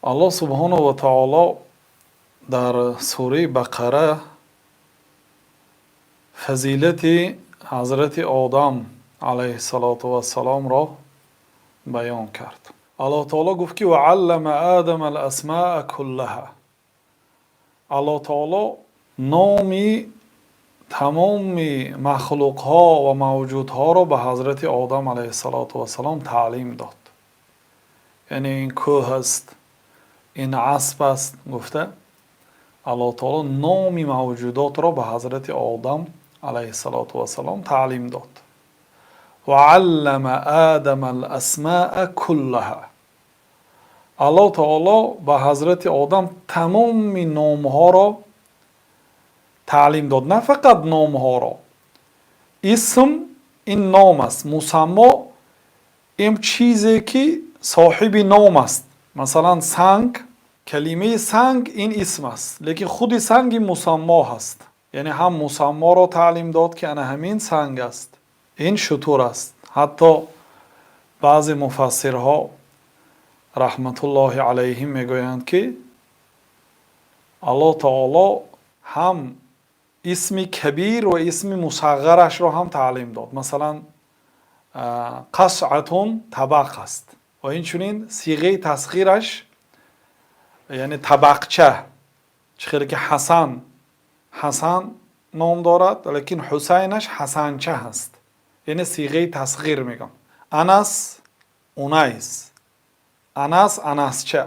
Аллоҳ субҳонаҳу ва таоло дар сураи Бақара фазилати ҳазрати Одам алайҳиссалоту вассаломро баён кард. Аллоҳ таоло гуфт, ки: وعلم آدم الأسماء كلها. Аллоҳ таоло номи тамоми махлуқҳо ва мавҷудҳоро ба ҳазрати Одам алайҳиссалоту вассалом таълим дод. Яъне ин кӯҳ аст, ин асп аст, гуфта, Аллоҳ таоло номи мавҷудотро ба ҳазрати Одам алайҳиссалоту вассалом таълим дод. وعلم آدم الأسماء كلها. Аллоҳ таоло ба ҳазрати Одам тамоми номҳоро таълим дод. На фақат номҳоро. Исм ин ном аст, мусаммо ин чизе, ки соҳиби ном аст. Масалан, санг, калимаи санг ин исм аст, лекин худи санг ин мусаммо ҳаст. Яъне ҳам мусамморо таълим дод, ки ана ҳамин санг аст, ин шутур аст. Ҳатто баъзе муфассирҳо раҳматуллоҳи алайҳим мегӯянд, ки Аллоҳ таоло ҳам исми кабир ва исми мусағғарашро ҳам таълим дод. Масалан, قصعة табақ аст ва инчунин сиғаи тасғираш, яъне табақча. Чӣ хеле ки Ҳасан Ҳасан ном дорад, лекин Ҳусайнаш Ҳасанча ҳаст, яъне сиғаи тасғир мегӯям. Анас Унайс, Анас Анасча.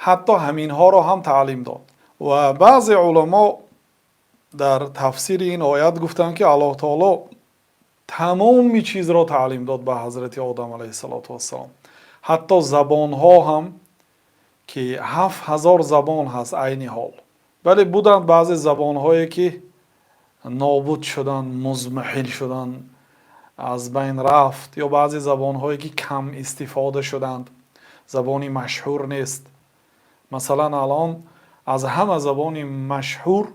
Ҳатто ҳаминҳоро ҳам таълим дод. Ва баъзе уламо дар тафсири ин оят гуфтанд, ки Аллоҳ таоло тамоми чизро таълим дод ба ҳазрати Одам алайҳиссалоту вассалом, ҳатто забонҳо ҳам, ки 7000 забон ҳаст айни ҳол. Бале, буданд баъзе забонҳое, ки нобуд шуданд, музмаҳил шуданд, аз байн рафт, ё баъзе забонҳое, ки кам истифода шуданд, забони машҳур нест. Масалан, алон аз ҳама забони машҳур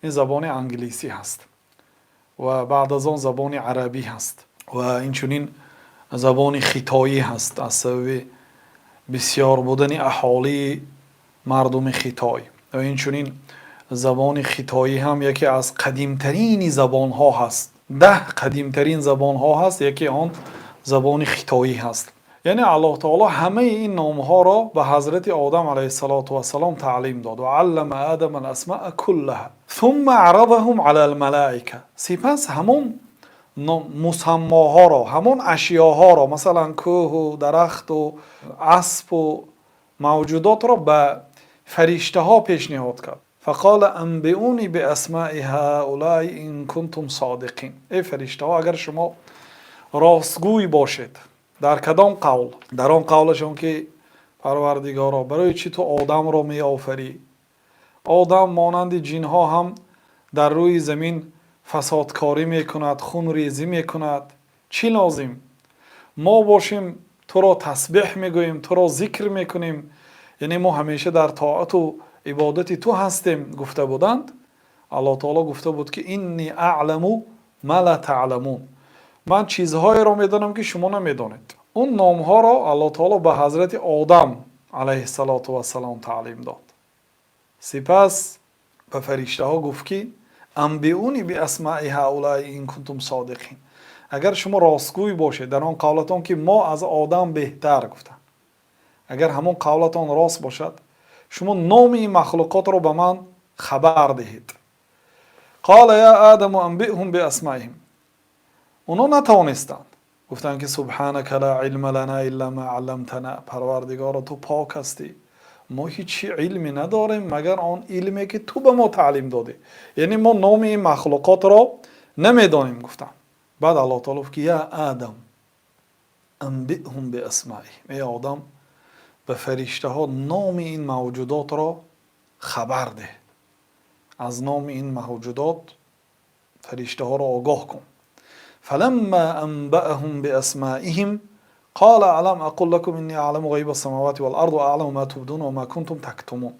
ин забони англисӣ ҳаст ва баъд аз он забони арабӣ ҳаст ва инчунин забони хитоӣ ҳаст, аз сабаби бисёр будани аҳолии мардуми Хитой. Ва инчунин забони хитоӣ ҳам яке аз қадимтарини забонҳо ҳаст. 10 қадимтарин забонҳо ҳаст, яке он забони хитоӣ ҳаст. Яъне Аллоҳ таоло ҳамаи ин номҳоро ба ҳазрати Одам алайҳиссалоту вассалом таълим дод. وعلم آدم الأسماء كلها ثم عرضهم على الملائكة. Сипас ҳамон мусаммоҳоро, ҳамон ашёҳоро, масалан, кӯҳу дарахту аспу мавҷудотро ба фариштаҳо пешниҳод кард. فقال أنبئوني بأسماء هؤلاء إن كنتم صادقين. Эй фариштаҳо, агар шумо ростгӯй бошед. Дар кадом қавл? Дар он қавлашон, ки Парвардигоро, барои чӣ ту одамро меофарӣ? Одам монанди ҷинҳо ҳам дар рӯи замин фасодкорӣ мекунад, хунрезӣ мекунад. Чӣ лозим? Мо бошем, туро тасбеҳ мегӯем, туро зикр мекунем, яъне мо ҳамеша дар тоату ибодати ту ҳастем, гуфта буданд. Аллоҳ таоло гуфта буд, ки إني أعلم ما لا تعلمون. Ман чизҳоеро медонам, ки шумо намедонед. Он номҳоро Аллоҳ таоло ба ҳазрати Одам алайҳиссалоту вассалом таълим дод. Сипас ба фариштаҳо гуфт, ки أنبئوني بأسماء هؤلاء إن كنتم صادقين. Агар шумо ростгӯй бошед дар он қавлатон, ки мо аз Одам беҳтар гуфтанд, агар ҳамон қавлатон рост бошад, шумо номи ин махлуқотро ба ман хабар диҳед. قال يا آدم أنبئهم بأسمائهم. Онҳо натавонистанд, гуфтанд, ки سبحانك لا علم لنا إلا ما علمتنا. Парвардигоро, ту пок ҳастӣ, мо ҳеҷ илме надорем, магар он илме, ки ту ба мо таълим додӣ. Яъне мо номи ин махлуқотро намедонем, гуфтанд. Баъд Аллоҳ таоло гуфт, ки يا آدم أنبئهم بأسمائهم. Эй Одам, ба фариштаҳо номи ин мавҷудотро хабар деҳ, аз номи ин мавҷудот фариштаҳоро огоҳ кун. فلما أنبأهم بأسمائهم قال ألم أقل لكم إني أعلم غيب السماوات والأرض وأعلم ما تبدون وما كنتم تكتمون.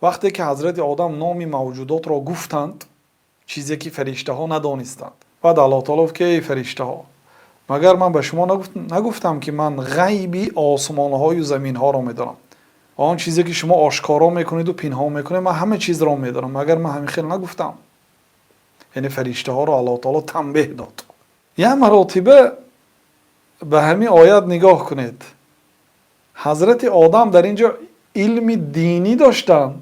Вақте ки ҳазрати Одам номи мавҷудотро гуфтанд, чизе, ки фариштаҳо надонистанд, баъд Аллоҳ таоло гуфт, ки эй фариштаҳо, магар ман ба шумо нагуфтам, ки ман ғайби осмонҳою заминҳоро медонам? Ва он чизе ки шумо ошкоро мекунед ва пинҳон мекунед, ман ҳама чизро медонам. Магар ман ҳамин хел нагуфтам? Яъне фариштаҳоро Аллоҳи таъоло танбеҳ дод. Як маротиба ба ҳамин оят нигоҳ кунед. Ҳазрати Одам дар инҷо илми динӣ доштанд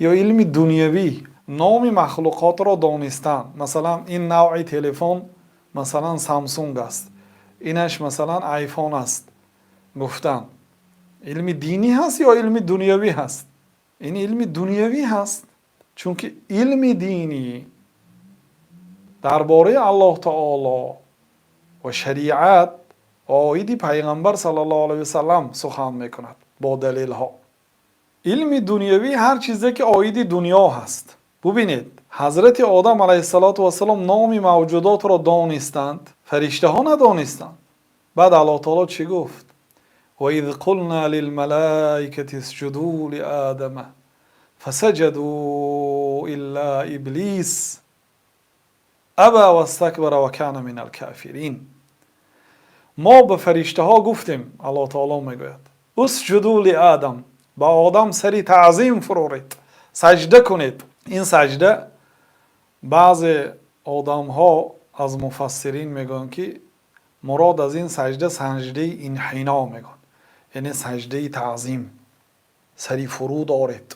ё илми дунявӣ? Номи махлуқотро донистан, масалан, ин навъи телефон масалан Самсунг аст, инаш масалан Айфон аст, гуфтан илми динӣ ҳаст ё илми дунявӣ ҳаст? Ин илми дунявӣ ҳаст, чунки илми динӣ дар бораи Аллоҳи таъоло ва шариат ва оиди Паёмбар саллаллоҳу алайҳи васаллам сухан мекунад бо далелҳо. Илми дунявӣ ҳар чизе ки оиди дунё ҳаст. Бубинед, Ҳазрати Одам алайҳиссалоту вассалом номи мавҷудотро донистанд, фариштаҳо надонистанд. Баъд Аллоҳи таъоло чӣ гуфт? وَإِذْ قُلْنَا لِلْمَلَائِكَةِ اسْجُدُوا لِآدَمَ فَسَجَدُوا إِلَّا إِبْلِيسَ أَبَى وَاسْتَكْبَرَ وَكَانَ مِنَ الْكَافِرِينَ. Мо ба фариштаҳо гуфтем, Аллоҳи таъоло мегӯяд: اسجدوا لآدم, ба Одам сари таъзим фуроред, саҷда кунед. Ин саҷда, баъзе одамҳо аз муфассирин мегӯянд, ки мурод аз ин саҷда саҷдаи инҳино мегӯянд, яъне саҷдаи таъзим, сари фуруд оред,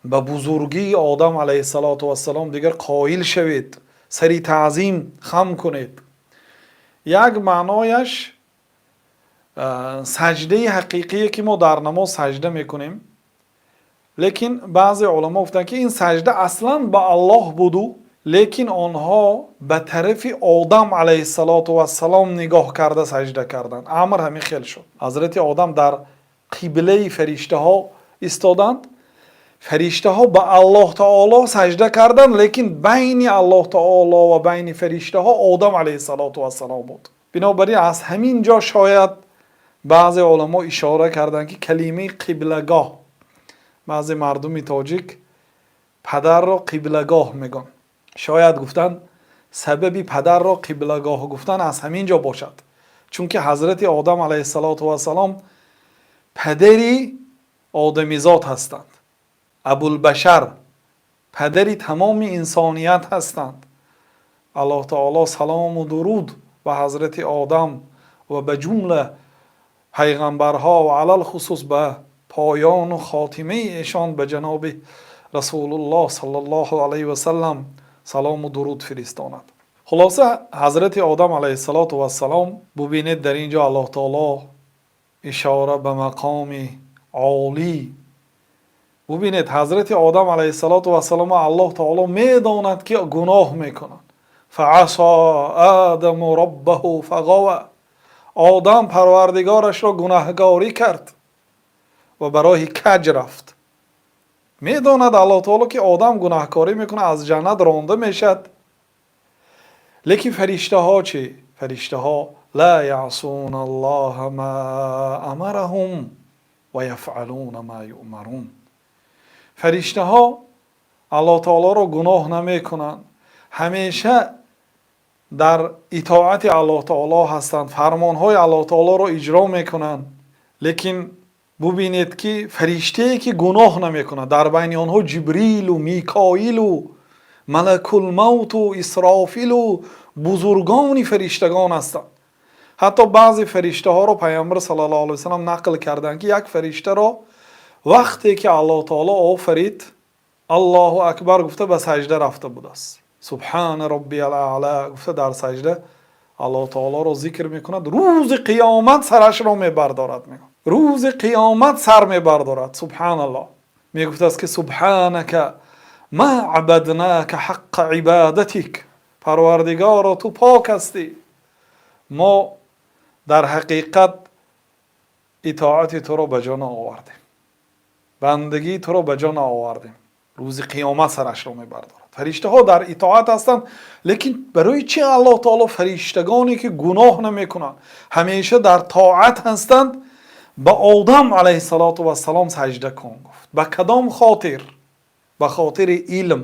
ба бузургии Одам алайҳиссалоту вассалом дигар қоил шавед, сари таъзим хам кунед. Як маънояш саҷдаи ҳақиқие ки мо дар намоз саҷда мекунем, лекин баъзе уламо гуфтанд, ки ин саҷда аслан ба Аллоҳ буду, лекин онҳо ба тарафи Одам алайҳиссалоту вассалом нигоҳ карда саҷда карданд. Амр ҳамин хел шуд. Ҳазрати Одам дар қиблаи фариштаҳо истоданд, фариштаҳо ба Аллоҳ таъоло саҷда карданд, лекин байни Аллоҳ таъоло ва байни фариштаҳо Одам алайҳиссалоту вассалом буд. Бинобар ин аз ҳамин ҷо шояд баъзе уламо ишора карданд, ки калимаи қиблагоҳ, баъзе мардуми тоҷик падарро қиблагоҳ мегӯянд, шояд гуфтанд, сабаби падарро қиблагоҳ гуфтан аз ҳамин ҷо бошад, чунки Ҳазрати Одам алайҳиссалоту вассалом падари одамизод ҳастанд, Абулбашар, падари тамоми инсоният ҳастанд. Аллоҳ таъоло салому дуруд ба Ҳазрати Одам ва ба ҷумла пайғамбарҳо ва алалхусус ба поёну хотимаи эшон, ба ҷаноби Расулуллоҳ саллаллоҳу алайҳи васаллам салому дуруд фиристонад. Хулоса, Ҳазрати Одам алайҳиссалоту вассалом, бубинед, дар ин ҷо Аллоҳ таъоло ишора ба мақоми олӣ. Бубинед, Ҳазрати Одам алайҳиссалоту вассалом, Аллоҳ таъоло медонад, ки гуноҳ мекунанд. فعصى آدم ربه فغوى. Одам Парвардигорашро гунаҳгорӣ кард ва ба роҳи каҷ рафт. Медонад Аллоҳ таъоло, ки Одам гунаҳкорӣ мекунад, аз ҷаннат ронда мешавад. Лекин фариштаҳо чӣ? Фариштаҳо لا يعصون الله ما أمرهم ويفعلون ما يؤمرون. Фариштаҳо Аллоҳ таолоро гуноҳ намекунанд, ҳамеша дар итоати Аллоҳ таоло ҳастанд, фармонҳои Аллоҳ таолоро иҷро мекунанд. Лекин бубинед, ки фариштае ки гуноҳ намекунад, дар байни онҳо Ҷибрилу Микоилу Малакулмавту Исрофилу бузургони фариштагон ҳастанд. Ҳатто баъзе фариштаҳоро Пайғамбар саллаллоҳу алайҳи васаллам нақл карданд, ки як фариштаро вақте ки Аллоҳ таоло офарид, Аллоҳу акбар гуфта ба саҷда рафта будааст. سبحان ربي الأعلى гуфта дар саҷда Аллоҳ таолоро зикр мекунад. Рӯзи қиёмат сарашро мебардорад, мегӯяд, рӯзи қиёмат сар мебардорад. Субҳаналлоҳ, мегуфтааст, ки سبحانك ما عبدناك حق عبادتك. Парвардигоро, ту пок ҳастӣ, мо дар ҳақиқат итоати туро ба ҷо наовардем, бандагии туро ба ҷо наовардем. Рӯзи қиёмат сарашро мебардорад. Фариштаҳо дар итоат ҳастанд, лекин барои чӣ Аллоҳ таоло фариштагоне ки гуноҳ намекунанд, ҳамеша дар тоат ҳастанд, ба Одам алайҳиссалоту вассалом саҷда кун гуфт? Ба кадом хотир? Ба хотири илм,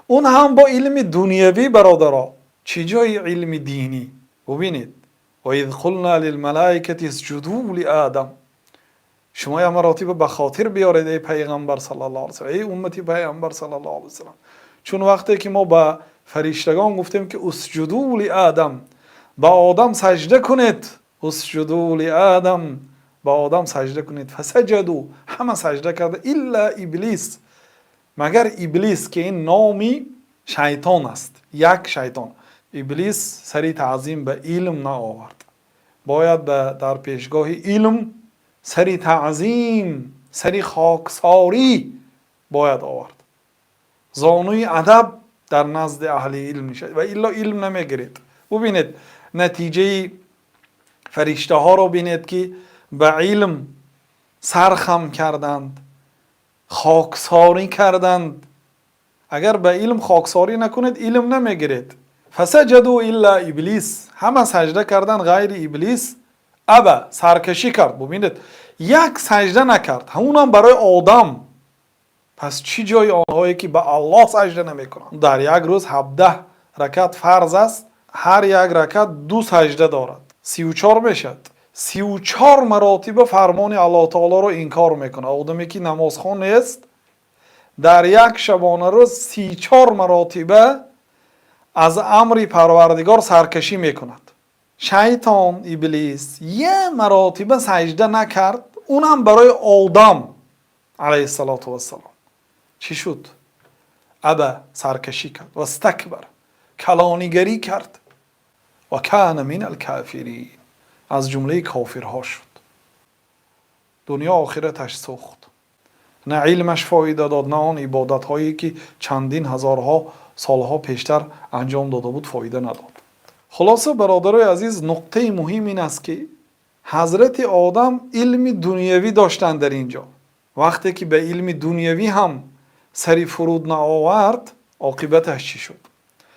он ҳам бо илми дунявӣ. Бародаро, чӣ ҷои илми динӣ? Бубинед, وإذ قلنا للملائكة اسجدوا لآدم. Шумо як маротиба ба хотир биёред, эй Паёмбар саллаллоҳу алайҳи васаллам, эй уммати Паёмбар саллаллоҳу алайҳи васаллам. Чун вақте ки мо ба фариштагон гуфтем, ки اسجدوا لآدم, ба Одам саҷда кунед, اسجدوا لآدم, ба Одам саҷда кунед, فسجدوا, ҳама саҷда карда, إلا إبليس, магар Иблис, ки ин номи шайтон аст, як шайтон. Иблис сари таъзим ба илм наовард. Бояд дар пешгоҳи илм сари таъзим, сари хоксорӣ бояд овард, зонуи адаб дар назди аҳли илм мешавад ва илло илм намегиред. Бубинед, натиҷаи фариштаҳоро бинед, ки ба илм сар хам карданд, хоксорӣ карданд. Агар ба илм хоксорӣ накунед, илм намегиред. فسجدوا إلا إبليس, ҳама саҷда карданд ғайри Иблис, أبى, саркашӣ кард. Бубинед, як саҷда накард, ҳамунам барои Одам. Пас чӣ ҷои онҳое, ки ба Аллоҳ саҷда намекунанд? Дар як рӯз 17 ракат фарз аст, ҳар як ракат ду саҷда дорад, 34 мешавад. 34 маротиба фармони Аллоҳ таолоро инкор мекунад. Одаме, ки намозхон нест, дар як шабонарӯз 34 маротиба аз амри Парвардигор саркашӣ мекунад. Шайтон Иблис як маротиба саҷда накард, унам барои Одам алайҳиссалоту вассалом. Чӣ шуд? أبى, саркашӣ кард, واستكبر, калонигарӣ кард, وكان من الكافرين, аз ҷумлаи кофирҳо шуд. Дунё охираташ сӯхт. На илмаш фоида дод, на он ибодатҳое, ки чандин ҳазорҳо солҳо пештар анҷом дода буд, фоида надод. Хулоса, бародарои азиз, нуқтаи муҳим ин аст, ки ҳазрати Одам илми дунявӣ доштанд. Дар ин ҷо, вақте ки ба илми дунявӣ ҳам сари фуруд наовард, оқибаташ чӣ шуд?